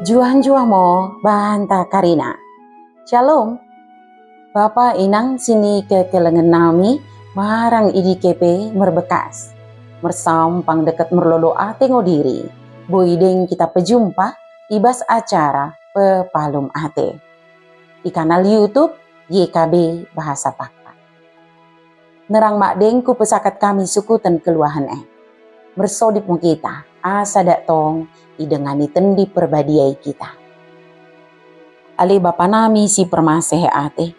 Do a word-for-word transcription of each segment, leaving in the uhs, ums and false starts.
Njuah-njuah mo banta karina. Shalom. Bapa inang sinikekelengen nami marang i dike pe merbekas. Mersampang dekket merlolo ate ngo diri, boi deng kita pejumpa i bas acara Pepalum Ate i kanal YouTube Y K B Bahasa Pakpak. Sinderrang madeng kupesakat kami sukuten kelluahen en, mersodip mo kita, asa dak tong idengani Tendi Perbadia i kita. Ale Bapa nami si permaseh ate,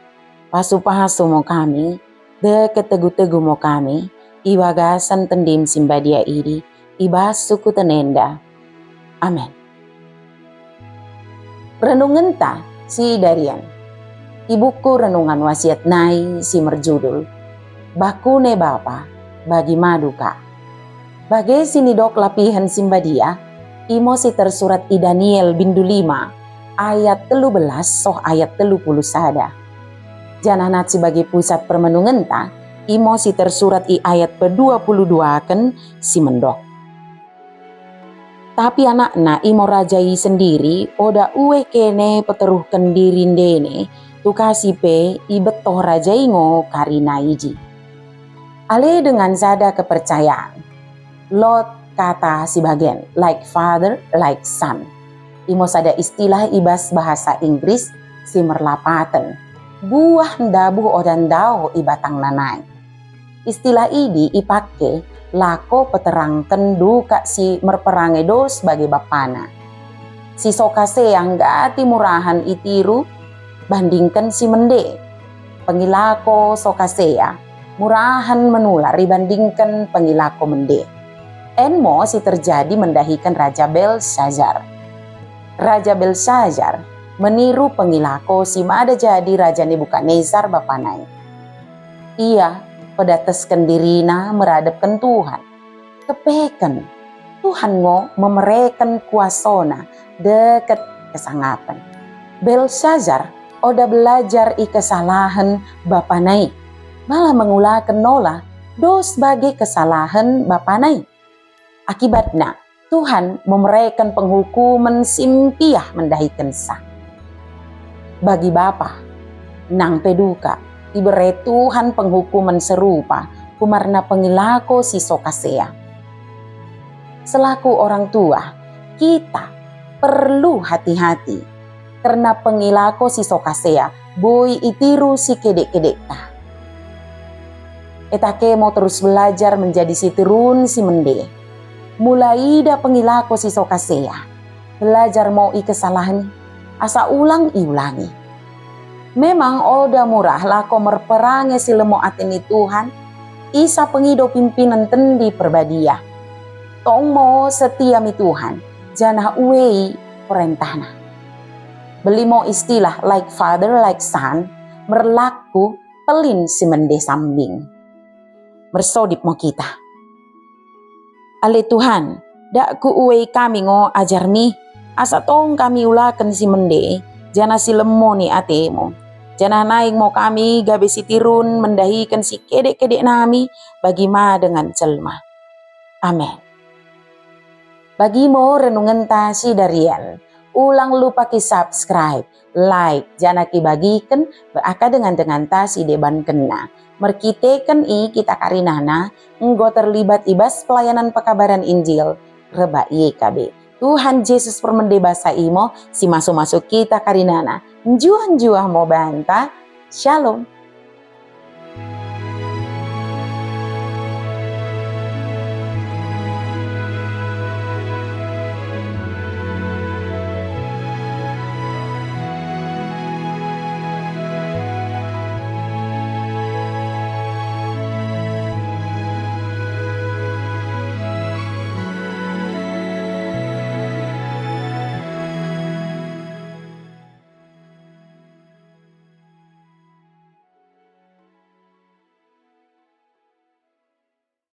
pasu-pasu mo kami, dekket tegu-tegu mo kami, i bagasen Tendim si mbadia idi, i bas sukuten enda. Amen. Renungenta sidarien i buku Renungan Wasiat nai si merjudul Bakune Bapa, Bagi Ma Dukak. Bage sinidok lapihen si mbadia, imo si tersurat i Daniel bindu lima ayat tellu belas soh ayat tellu puluh sada. Janah nat si bage pusat permenungenta, imo si tersurat i ayat pedua puluh duaken si mendok. Tapi anakna imo raja i sendiri oda ue kene peterruhken diri ndene, tukasi pe ibettoh raja i ngo karina idi. Ale dengan sada kepercayaan, lot kata si bagen, like father, like son. Imo sada istilah i bas bahasa Inggris si merlapaten, buah ndabuh oda ndaoh i batangna nai. Istilah idi ipake lako peterrangken dukak si merperange dos bage bapana. Si sokasea nggati murahen itiru bandingken si mende. Pengelako sokasea murahen menular ibandingken pengelako mende. En mo si terjadi mendahiken Raja Belsazar. Raja Belsazar meniru pengelako si mada jadi Raja Nebukadnesar bapana i. Ia pedatesken dirina meradepken Tuhan. Keppeken, Tuhan ngo memereken kuasona dekket kesangapen. Belsazar oda belajar i kesalahen bapana i, malah mengulaken nola dos bage kesalahen bapana i. Akibatna, Tuhan memereken penghukumen si mpiah mendahikensa. Bagi bapa, nang pe dukak, ibere Tuhan penghukumen serupa kumarna pengelako si sokasea. Selaku orang tua, kita perlu hati-hati kerna pengelako si sokasea boi itiru si kedek-kedekta. Etake mo terus belajar menjadi si terun si mende. Mula ida pengelako si sokasea, belajar mo i kesalahen i, asa ulang iulangi. Memang oda murah lako merperange si lemmo ate ni Tuhan, isa pengido pimpinen Tendi Perbadia. Tong mo setia mi Tuhan, janah ue i perentahna. Bere mo istilah like father, like son, merlaku pellin si mende sambing. Mersodip mo kita. Ale Tuhan, dak kuue kami ngo ajarmi, asa tong kami ulaken si mende, janah si lemmo ni atemu. Janah naing mo kami gabe si terun mendahiken si kedek-kedek nami bagi ma dengan jelma. Amen. Bagi mo renungenta sidarien, ulang lupa ki-subscribe, like, janah kibagiken bak dengan-denganta si debankenna. Merkiteken i kita karinana enggo terlibat i bas pelayanan pekabaran Injil rebbak Y K B. Tuhan Jesus permende basa i mo si masu-masu kita karinana. Njuah-njuah mo banta. Shalom.